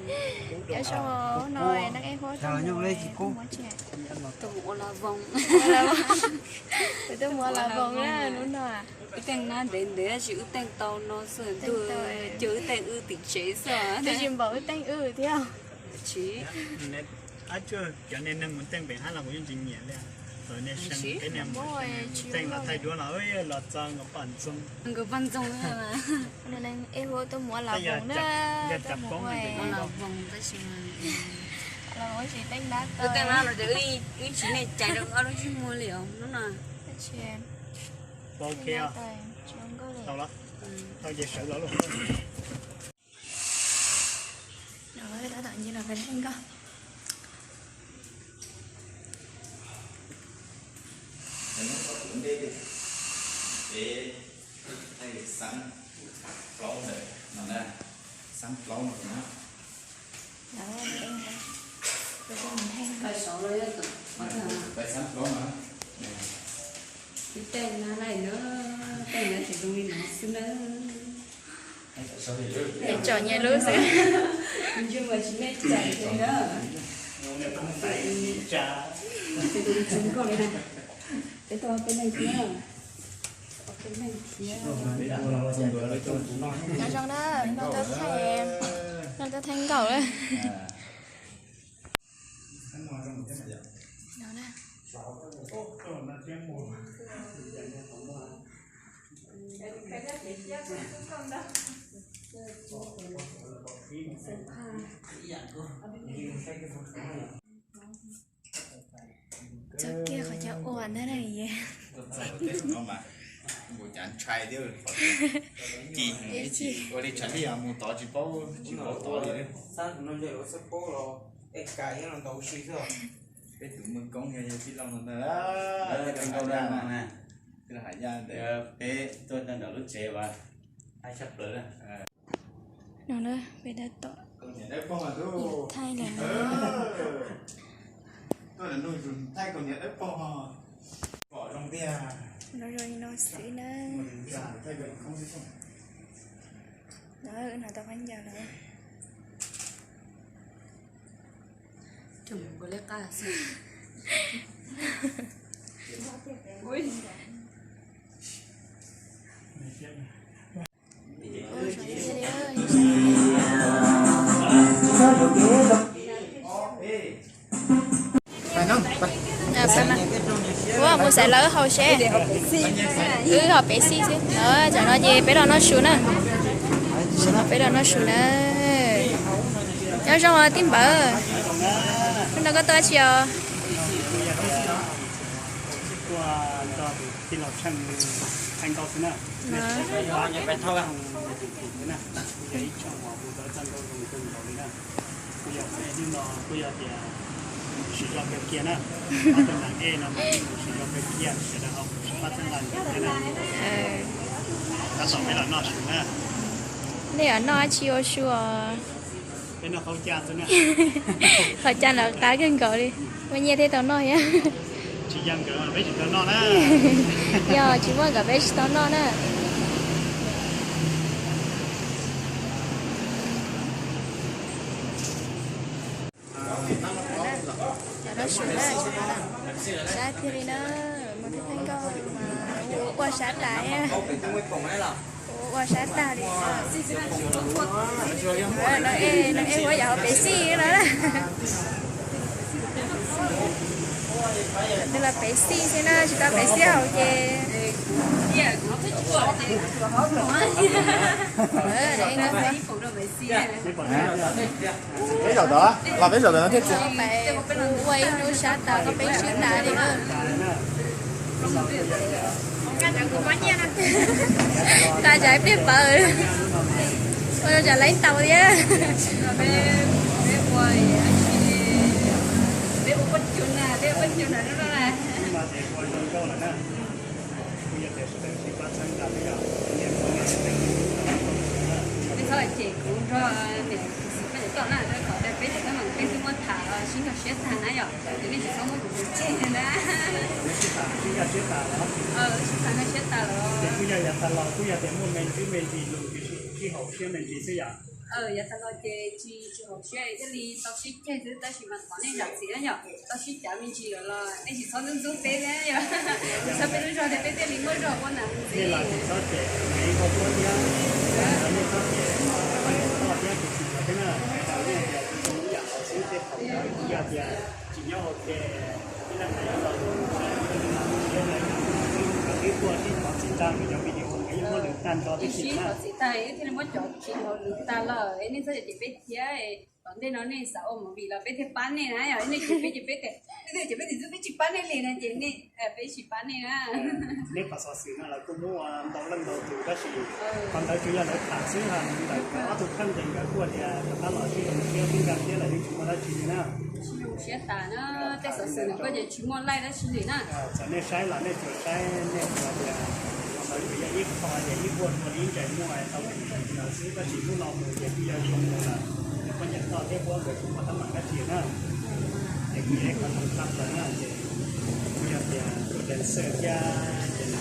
Nyob zoo, hnub no neej ej huab tuaj mus ua lag voos. Kuv tuaj mus ua lag voos na hnub no. Wb teej nab ntev ntev tab sis wb teej tau no xwb, ntuj, ces wb teej wb tim tsev xwb. Twb tsis npaum wb teej wb thiab. Tsis. Cov niag neeg mus teej pem hab los kuv yeej tsis nyiam li. Niag seej peb niag mus teej los thaij duab los los txog nkawd poj ntxoog. Nkawd poj ntxoog. Ej huab tuaj mus ua lag voos na, tuaj mus ua lag voos tab sis mas wb tsis teej nab tau. Wb tsis nej cais rau ob lub ntsej muag li os hnub no. Tab sis tau lawm, tau ces sawv los lauj. Tab tom nce los pem theej nkauj. Xab plaub no na, xab plaub no na. Xab plaub no. Tej na, tej na tsis zoo li no xwb na. Tsom nyias lub xwb. Ntsej muag tsis nej cais li na. Peb tuaj peb leeg thiab. Nyob zoo na, no tuaj thaij, no tuaj thaij nkauj na. Txog kiag qhov chaw ua ntag na. Ua cas ntshai thiab. Ci heev, ua li tshav ntuj mus tod tsis paub, tsis paub tod li. Peb tus muaj koob yog tij laug no ntag, tij laug Haj Yaj ntawd, peb tuaj nram lub tsev uas thaij tshaj plaws na. No na, peb tab tom thaij lawm na. No zoo li no xwb na. No, no tau qab ncaws lawm. Ua mus xaiv lawv haus seb. Wb haus peb xij xwb. Tam no ces peb los noj su na. Peb los noj su na. Nyob zoo tij npawg. Hnub no koj tuaj dab tsi os? Nej yuav noj dab tsi ua su os? Qhov cas los qab kawg nkaus li, muaj nyiaj thiaj tau noj thiab. Yog tsis muaj nkawd peb tsis tau noj na. Cov no su na, sab tiag li na, mus thib theej nkauj mas ua sab tas, ua sab tag li. No ej huab yam haus peb xij no na. Nws los peb xij xwb na, tsis tau peb xij haus ces. Peb zaum tod, los peb zaum tod no thiaj tsis. Ua ib hnub sab tas koj peb sib tas li. Tas cas ib pliag pawv, ua zoo tsam laib tau thiab. Peb txhob cem kuv nrog niam txiv peb cov toj na, rau qhov tias peb cov toj no peb twb muab tham los sib nrog siab tag na yom, ces nej tsis txhob muab kuv tus tseg na. Sib tham nrog siab tas los. Kuj yog tias muaj me ntsis me ntsis lus sib haum siab me ntsis xwb yom. Yav tag los ces tsis tsis haum siab thiaj li tau sib ceg xwb, tab sis mas thov nej zam txim na yom, tau sib cav me ntsis lawm los nej tsis txhob ntxub ntxub peb thiab yom, txhob peb lub zog thiab peb thiaj li muaj zog ua nam ntxiv. Nej txhob cem, nej txhob cem, nej txhob cem, txhob cem toj thiab cem tsis tau thiab na, nej tias zoo zoo ib yam qhov xwb tej thaum ntawd yog tias tsis nyob ua ke, ib leeg hais los lus saib, ib leeg hais los lus saib, cov twb tuaj sib thov txim tag, cov video nkawd yeej muab lwm tag nrho tib si na. Txim tag thiaj li muab cov tsis hauv lwm tag lawm, nej txhob cem peb thiab. Tom ntej no nej xav ua movie los peb thiaj pab nej na, yog nej cem peb ces peb tias, nej cem peb tias peb tsis pab nej li na ces nej, peb tsis pab nej na. Neb qhov xov xwm no lawv kuj muab ua ntau leej ntau tus tab sis qhov ntawd tsuas yog lawv tham xwb, ho ntawm ob tug kheej ces nkawd kuj tias rov qab los sib zoo siab sib nkag siab lawm yeej tsis muaj dab tsi li na. Sib zoo siab tas na, tej xov xwm ntawm koj ces tsis muaj laij dab tsi li na. Txawm nej saib los nej tsuas saib nej tsuas tias qhov ntawd tsuas yog ib qho tias ib vuag dua li ib ntsais muag tau ntawd xwb, tab sis hnub no mus ces kuj yog zoo mus lawm, poj niam toj thiab puab nkawd tsis muaj teeb meem dab tsi na. Ces kuj yog ib qho zoo tshaj plaws na, ces kuj yog tias tus dancer thiab ces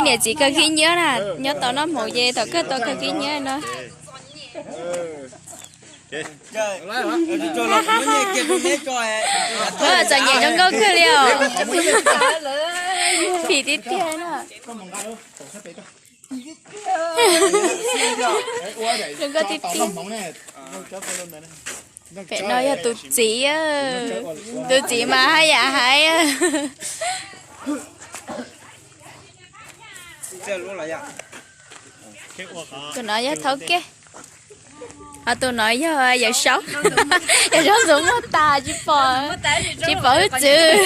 Niam txiv kawg khib nyiab na, nyob tau noj hmoov ces thaum kawg tau kawg khib nyiab no. Txom nyem zoo nkauj kawg li os. Phim tiag tiag no. Zoo nkauj tiag tiag. Pem no yog tus txiv, tus txiv mas haj yam hais. Tus no yog Thaub Kej, ho tus no yog Yawm Saub. Yawm Saub ntxuav muag tas tsis pom, tsis pom hwj txwv.